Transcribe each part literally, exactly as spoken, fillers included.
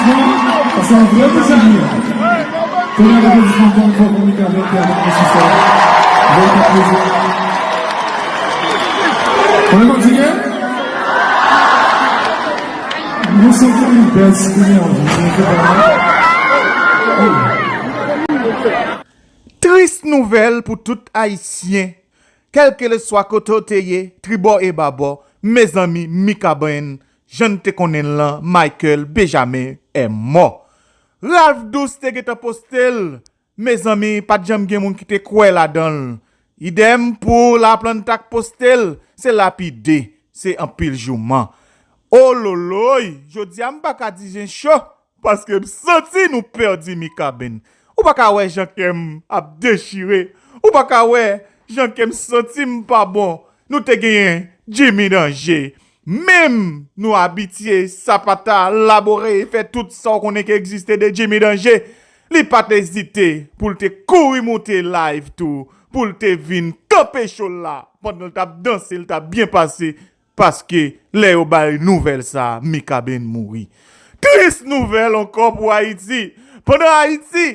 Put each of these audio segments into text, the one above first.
Sa vre pou sa. Kounye a, aplatidisman gang fò pou Mikaben ki avèk nou sou sèn. Vèritab plezi. Mwen kontinye. Nou santi nou bèl si kounye a, nou fè pa. Tris nouvèl pou tout Ayisyen, kèlkeswa kote w te ye, tribò e babò, mezanmi, Mikaben, jan n te konnen l lan, Michael Benjamin est mort. Ralph Douce te gentan poste l, mezanmi, pa t janm gen moun ki te kwè ladan l. Idèm pou Laplanta k poste l, se lapide, se anpil jouman. Ololoy, jodi a m pa ka di jen cho, paske m santi nou pèdi Mikaben. Ou pa ka wè jan kè m ap dechire, ou pa ka wè jan kè m santi m pa bon. Nou te genyen Jimmy Danje. Menm nou abitye sapata, labore, fè tout sa w konnen ki egziste de Jimmy Danje. Li pa t ezite pou l te kouri monte live tou, pou l te vin kanpe cho l la. Pandan l t ap danse, l t ap byen pase, paske lè yo bay nouvèl sa, Mikaben mouri. Tris nouvèl ankò pou Ayiti. Pandan Ayiti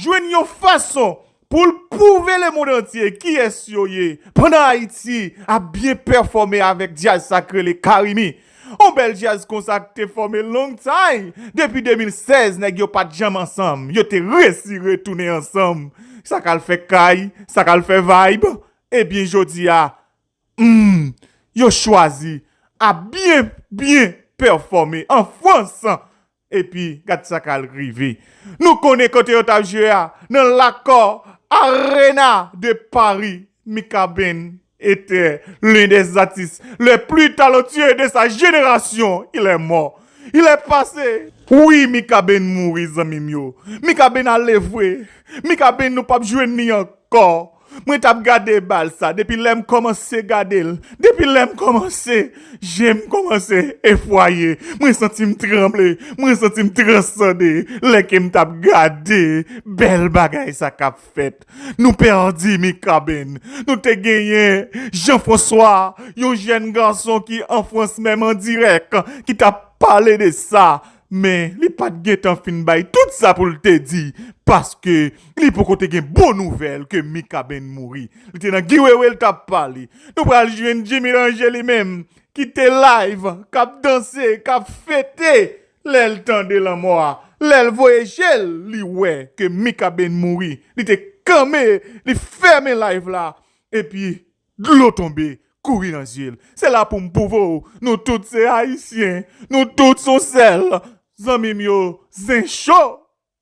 jwenn yon fason pou l pwouve lemonn antye kiyès yo ye, pandan Ayiti ap byen pèfòme avèk djaz sa k rele Carimi. On bèl djaz konsa k te fòme long time, depi de mil sèz, nèg yo pa t janm ansanm, yo te resi retounen ansanm. Sa k al fè kay, sa k al fè vibe. Ebyen, jodi a, hmm, yo chwazi ap byen, byen pèfòme an Frans. Epi, gad sa k al rive. Nou konnen kote yo t ap jwe a, nan Laccor Arena de Paris. Mikaben était l'un des artistes les plus talentueux de sa génération. Il est mort. Il est passé. Wi, Mikaben mouri, zanmi m yo. Mikaben ale vre. Mikaben, nou p ap jwenn li ankò. Mwen t ap gade bal sa depi lè m kòmanse gade l. Depi lè m kòmanse, je m kòmanse efwaye. Mwen santi m tranble. Mwen santi m transande lè ke m t ap gade bèl bagay sa k ap fèt. Nou pèdi Mikaben. Nou te genyen Jean François, yon jèn gason ki an Frans menm an dirèk, ki t ap pale de sa. Men li pa t gentan fin bay tout sa pou l te di, paske li poko te gen bon nouvèl ke Mikaben mouri. Li te nan giwewe, l t ap pale. Nou pral jwenn Jimmy Danje li menm, ki te live, k ap danse, k ap fete. Lè l tande lanmò a, lè l voye je l, li wè ke Mikaben mouri. Li te kanpe, li fèmen live la, epi dlo tonbe, kouri nan zye l. Se la pou m pwouve w, nou tout se Ayisyen, nou tout se yon sèl. Zanmi m yo, zen cho,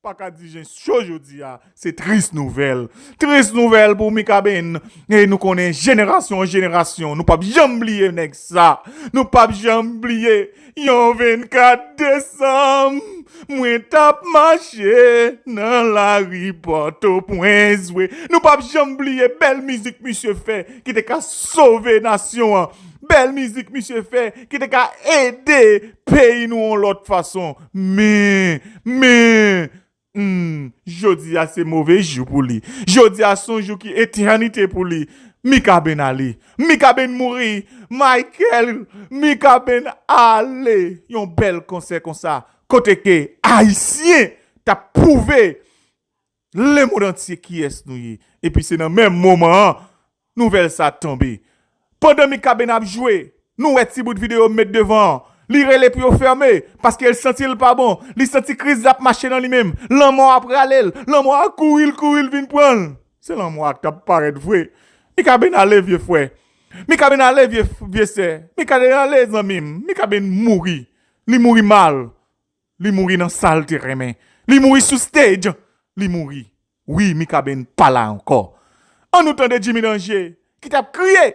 pa ka di jen cho jodi a, se tris nouvèl. Tris nouvèl pou Mikaben. E nou konnen jenerasyon an jenerasyon, nou p ap janm bliye nèg sa. Nou p ap janm bliye yon vennkat desanm. Mwen t ap mache nan lari Pòtoprens vre. Nou p ap janm bliye bèl mizik misye fè ki te ka sove nasyon an. Bèl mizik misye fè ki te ka ede peyi nou yon lòt fason. Men, men, hmm, jodi a se move jou pou li. Jodi a se yon jou ki etènite pou li. Mikaben ale. Mikaben mouri. Michael, Mikaben ale. Yon bèl konsè konsa. Kote ke Ayisyen t ap pwouve lemonn antye kiyès nou ye. Epi se nan menm moman an, nouvèl sa tonbe. Pandan Mikaben ap jwe, nou wè ti bout videyo m met devan an. Li rele pou yo fèmen, paske l santi l pa bon. Li santi kriz la ap mache nan li menm. Lanmò a prale l. Lanmò a kouri l, kouri l vin pran l. Se lanmò a k t ap parèt vre. Mikaben ale, vye frè. Mikaben ale, vye, vye sè. Mikaben ale, zanmi m. Mikaben mouri. Li mouri mal. Li mouri nan sa l te renmen. Li mouri sou stage. Li mouri. Wi, Mikaben pa la ankò. Ann nou tande Jimmy Danje ki t ap kriye.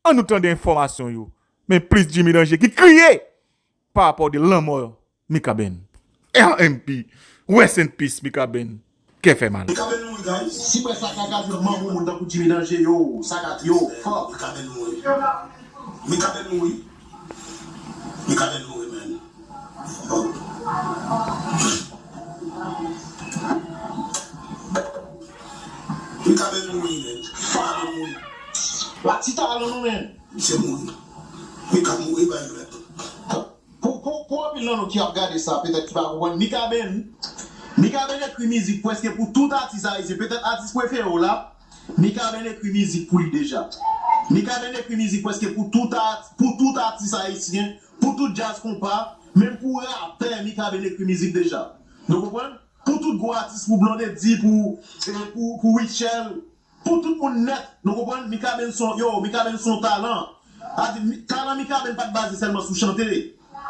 Ann nou tande enfòmasyon yo. Men plis Jimmy Danje ki kriye pa rapò de lanmò Mikaben. R M P. Rest in peace, Mikaben. Kè fè mal. Mikaben mouri, guys. Si mwen sa ka gade manman moun tankou Jimmy Danje, yo, sa gade, yo, fuck. Mikaben mouri. Mikaben mouri. Mikaben mouri, man. Fuck. Mikaben mouri, man. Mikaben mouri. La ti talon nou, man. Misye mouri. Mika mouri, bay rèp. Pou, pou, pou anpil Nan nou ki ap gade sa, petèt ki pa konprann, Mikaben, Mikaben ekri mizik prèske pou tout atis ayisyen. Petèt atis prefere w la, Mikaben ekri mizik pou li deja. Mikaben ekri mizik prèske pou tout at-, pou tout atis ayisyen, pou tout djaz konpa, menm pou rapè, Mikaben ekri mizik deja. Nou konprann? Pou tout gwo atis, pou Blondedy, pou, eh, pou, pou Rutshelle, pou tout moun nèt, nou konprann? Mikaben se yon, yo, Mikaben se yon talan. Sa di, mi-, talan Mikaben pa t baze sèlman sou chante.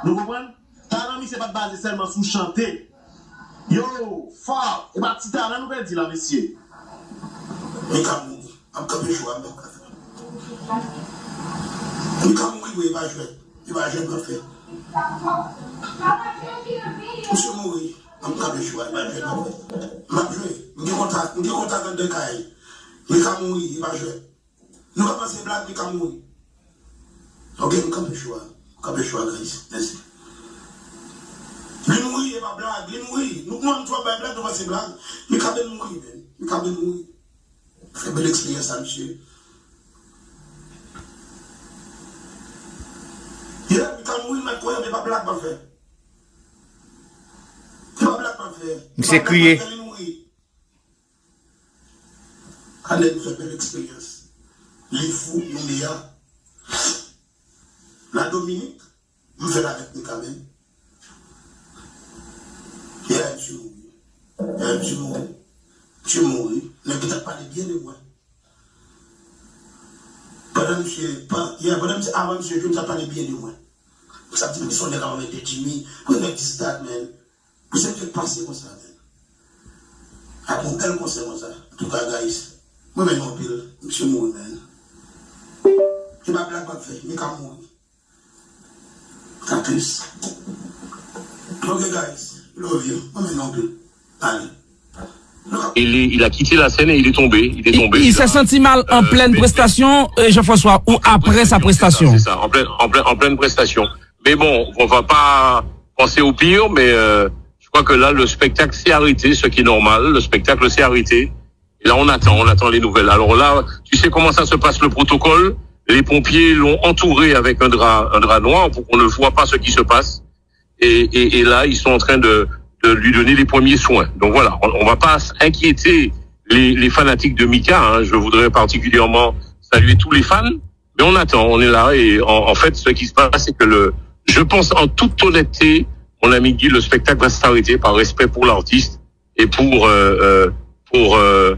Nou konprann? Talan misye pa t baze sèlman sou chante. Yo, fuck, e pa ti talan nou pèdi la, mesye. Mika mouri. M ap kanpe jou a, m p ap ka fè. Mika mouri, wi, e pa jwèt. E pa jwèt m ap fè. Misye mouri. M ap kanpe jou a, e pa jwèt m ap fè. M ap jwe. M gen kontak, m gen kontak anndan kay. Mika mouri, e pa jwèt. Nou ka panse blag, Mika mouri. Ok, m kanpe jou a. M kanpe jou a, guys. Mèsi. Li mouri, e pa blag, li mouri. Nou, nou menm tou ap bay blag, nou panse blag. Mikaben mouri, man. Mikaben mouri. Fè bèl eksperyans a misye. Yeah, Mika mouri, m kwè, e pa blag m ap fè. E pa blag m ap fè. Misye kriye. Li mouri. Alè n fè bèl eksperyans. Li fou, nou meya. La Dominik, m fè l avèk Mikaben. Yeah, misye mouri. Yeah, misye mouri. Misye mouri. Nèg yo t ap pale byen de mwen. Pandan misye, pa-, yeah, pandan misye, avan misye jwe, m t ap pale byen de mwen. Sa di, "Misye se yon nèg ap anmède Jimmy." Pou nèg dis dat, man. Misye te pase konsa, man. Apre yon bèl konsè konsa. Antouka, guys, mwen renmen nou anpil. Misye mouri, man. E pa blag m ap fè, Mika mouri. Sa tris. Ok, guys, love you. Mwen renmen nou anpil. Ale. Nou ka Il, il a quitté la scène et il est tombé. Il est tombé. Il, il s'est senti mal en pleine prestation, euh, Jean-François, ou après sa prestation. C'est ça, en pleine, en pleine, en pleine prestation. Mais bon, on va pas penser au pire, mais euh, je crois que là, le spectacle s'est arrêté, ce qui est normal. Le spectacle s'est arrêté. Et là, on attend, on attend les nouvelles. Alors là, tu sais comment ça se passe, le protocole ? Les pompiers l'ont entouré avec un drap, un drap noir pour qu'on ne voit pas ce qui se passe. Et, et, et là, ils sont en train de, de lui donner les premiers soins. Donc voilà, on, on va pas inquiéter les, les fanatiques de Mika, hein. Je voudrais particulièrement saluer tous les fans, mais on attend, on est là. Et en, en fait, ce qui se passe, c'est que le, je pense en toute honnêteté, mon ami Guy, le spectacle va s'arrêter par respect pour l'artiste et pour, euh, euh, pour euh,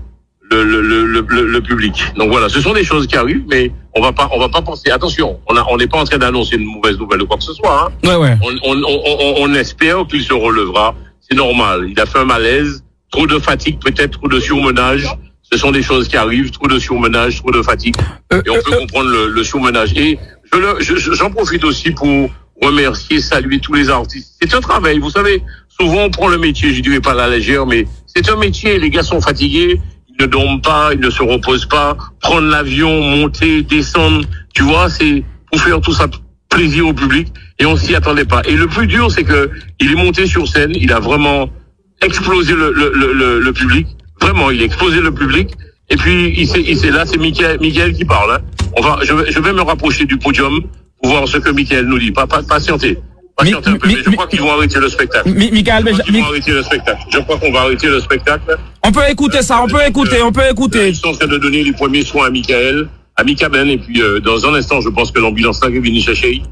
le, le, le, le, le, le public. Donc voilà, ce sont des choses qui arrivent, mais on va pas, on va pas penser. Attention, on a, on n'est pas en train d'annoncer une mauvaise nouvelle ou quoi que ce soit, hein. Ouais, ouais. On, on, on, on, on espère qu'il se relèvera. C'est normal. Il a fait un malaise. Trop de fatigue, peut-être trop de surmenage. Ce sont des choses qui arrivent. Trop de surmenage, trop de fatigue. Euh, Et on euh, peut euh. Comprendre le, le surmenage. Et je le- je- je- j'en profite aussi pour remercier, saluer tous les artistes. C'est un travail, vous savez, souvent on prend le métier, je dirais pas à la légère, mais c'est un métier, les gars sont fatigués, ils ne dorment pas, ils ne se reposent pas. Prendre l'avion, monter, descendre, tu vois, c'est pour faire tout ça plaisir au public et on s'y attendait pas. Et le plus dur, c'est que il est monté sur scène, il a vraiment explosé le, le, le, le, le public. Vraiment, il a explosé le public. Et puis, il s'est, il s'est- là, c'est Michael, Michael qui parle, hein. On va, je, vais, je vais me rapprocher du podium pour voir ce que Michael nous dit. Pa- pa- Patientez. Patientez un peu, mais je crois qu'ils vont arrêter le spectacle. Mi- Michael, Je crois Benja- qu'ils Mi- vont arrêter le spectacle. Je crois qu'on va arrêter le spectacle. On peut écouter ça, on peut écouter, on peut Là, écouter. Ils sont en train de donner les premiers soins à Michael, à Mikaben, et puis euh, dans un instant, je pense que l'ambulance là est venue chercher.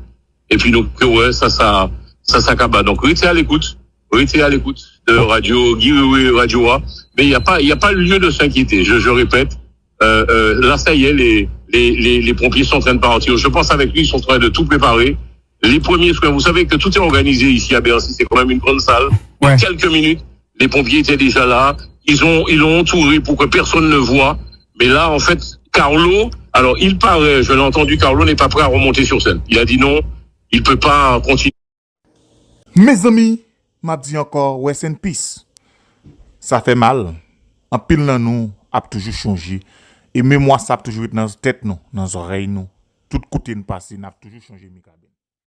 Et puis donc, ouais, ça, ça, ça, ça acaba. Donc, restez à l'écoute. Restez à l'écoute de Radio Guy Wewe Radio A. Mais il n'y a pas, il n'y a pas lieu de s'inquiéter. Je, je répète, euh, euh, là, ça y est, les, les, les, les pompiers sont en train de partir. Je pense avec lui, ils sont en train de tout préparer. Les premiers soins, vous savez que tout est organisé ici à Bercy, c'est quand même une grande salle. Ouais. En quelques minutes, les pompiers étaient déjà là. Ils ont, ils l'ont entouré pour que personne ne voit. Mais là, en fait, Carlo, alors il paraît, je l'ai entendu, Carlo n'est pas prêt à remonter sur scène. Il a dit non, il peut pas continuer. Mezanmi, m ap di ankò, rest in peace. Sa fè mal. Anpil nan nou ap toujou chonje. E memwa sa ap toujou ret nan tèt nou, nan zòrèy nou. Tout kote n pase, n ap toujou chonje Mikaben.